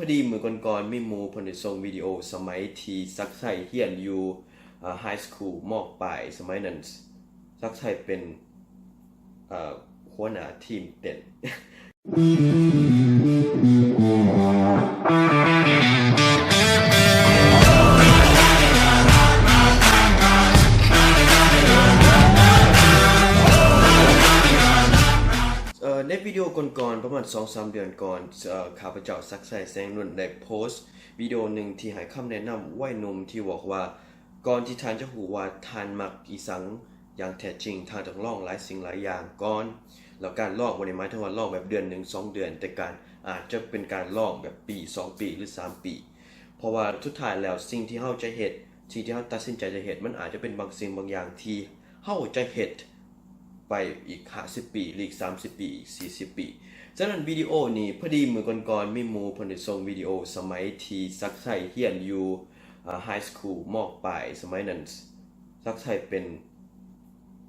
ພໍດີມື້ກ່ອນໆ ມີໝູ່ເພິ່ນໄດ້ສົ່ງວິດີໂອສະໄໝທີ່ສັກໄຊຮຽນຢູ່ ເອີ ໄຮສະຄູ ມ.ປາຍ. ສະໄໝນັ້ນສັກໄຊເປັນ ເອີ ຫົວໜ້າທີມເຕັ້ນ. ເອີ ໃນວິດີໂອກ່ອນໆ ປະມານສອງສາມເດືອນກ່ອນ ເອີ ຂ້າພະເຈົ້າ ສັກໄຊ ແສງນົນ ໄດ້ໂພສ ວິດີໂອໜຶ່ງທີ່ໃຫ້ຄຳແນະນຳໄວໜຸ່ມທີ່ບອກວ່າ ກ່ອນທີ່ທ່ານຈະຮູ້ວ່າທ່ານມັກອີ່ສັງຢ່າງແທ້ຈິງ, ທ່ານຕ້ອງລອງຫຼາຍສິ່ງຫຼາຍຢ່າງກ່ອນ. ແລ້ວການລອງບໍ່ໄດ້ໝາຍເຖິງວ່າລອງແບບເດືອນໜຶ່ງສອງເດືອນ, ແຕ່ການ ອາດຈະເປັນການລອງແບບປີສອງປີ ຫຼື ສາມປີ. ເພາະວ່າສຸດທ້າຍແລ້ວ ສິ່ງທີ່ເຮົາຈະເຮັດ, ສິ່ງທີ່ເຮົາຕັດສິນໃຈຈະເຮັດ, ມັນອາດຈະເປັນບາງສິ່ງບາງຢ່າງທີ່ເຮົາຈະເຮັດ ໄປອີກຫ້າສິບປີ ຫຼື ອີກສາມສິບປີ ອີກສີ່ສິບປີ. ສະນັ້ນວິດີໂອນີ້ ພໍດີມື້ກ່ອນໆ ມີໝູ່ເພິ່ນໄດ້ສົ່ງວິດີໂອສະໄໝທີ່ສັກໄຊຮຽນຢູ່ ເອີ ໄຮສະຄູ ມ.ປາຍ. ສະໄໝນັ້ນສັກໄຊເປັນ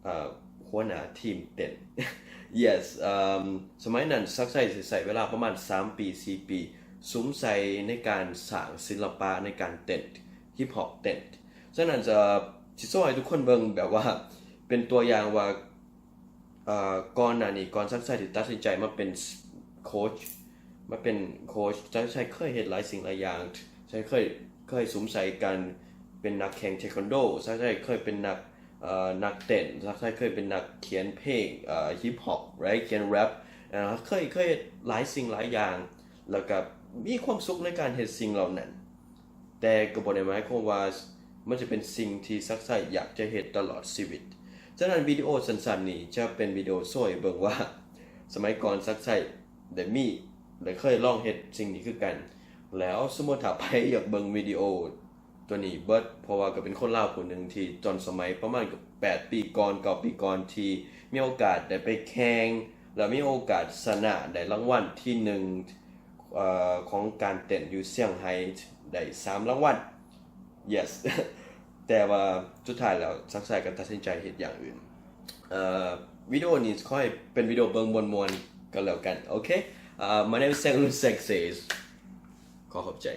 ເອີ ຫົວໜ້າທີມເຕັ້ນ. Yes ເອີ ສະໄໝນັ້ນສັກໄຊຊິໃຊ້ເວລາປະມານສາມປີ ສີ່ປີ ສຸມໃສ່ໃນການສ້າງສິລະປະໃນການເຕັ້ນ ຮິບຮອບເຕັ້ນ. ສະນັ້ນ ຈະ ຊິໂຊໃຫ້ທຸກຄົນເບິ່ງແບບວ່າເປັນຕົວຢ່າງວ່າ ເອີ ກ່ອນໜ້ານີ້ ກ່ອນສັກໄຊຊິຕັດສິນໃຈມາເປັນໂຄດ ມາເປັນໂຄດ ສັກໄຊເຄີຍເຮັດຫຼາຍສິ່ງຫຼາຍຢ່າງ. ສັກໄຊເຄີຍ ເຄີຍສຸມໃສ່ການເປັນນັກແຂ່ງເທຄວັນໂດ, ສັກໄຊເຄີຍເປັນນັກ ເອີ ນັກເຕັ້ນ, ສັກໄຊເຄີຍເປັນນັກຂຽນເພງ ເອີ ຮິບຮອບ ໄຣ ຂຽນແຣັບ ເອີ ເຄີຍ ເຄີຍເຮັດຫຼາຍສິ່ງຫຼາຍຢ່າງ ແລ້ວກໍມີຄວາມສຸກໃນການເຮັດສິ່ງເຫຼົ່ານັ້ນ. ແຕ່ກໍບໍ່ໄດ້ໝາຍຄວາມວ່າມັນຈະເປັນສິ່ງທີ່ສັກໄຊຢາກຈະເຮັດຕະຫຼອດຊີວິດ. ສະນັ້ນວິດີໂອສັ້ນໆນີ້ຈະເປັນວິດີໂອໂຊໃຫ້ເບິ່ງວ່າ ສະໄໝກ່ອນສັກໄຊໄດ້ມີ ໄດ້ເຄີຍລອງເຮັດສິ່ງນີ້ຄືກັນ. ແລ້ວສົມມຸດຖ້າໃຜຢາກເບິ່ງວິດີໂອຕົວນີ້ເບິດ, ເພາະວ່າກໍເປັນຄົນລາວຜູ້ໜຶ່ງທີ່ຕອນສະໄໝປະມານແປດປີກ່ອນ ເກົ້າປີກ່ອນ ທີ່ມີໂອກາດໄດ້ໄປແຂ່ງ ແລ້ວມີໂອກາດຊະນະໄດ້ລາງວັນທີໜຶ່ງ ເອີ ຂອງການເຕັ້ນຢູ່ຊຽງໄຮ້ ໄດ້ສາມລາງວັນ. Yes ແຕ່ວ່າສຸດທ້າຍແລ້ວສັກໄຊກໍຕັດສິນໃຈເຮັດຢ່າງອື່ນ. ເອີ ວິດີໂອນີ້ຂໍໃຫ້ເປັນວິດີໂອເບິ່ງມ່ວນໆກໍແລ້ວກັນ. ໂອເຄ ເອີ My name is Sanglu Sexes. ຂໍຂອບໃຈ.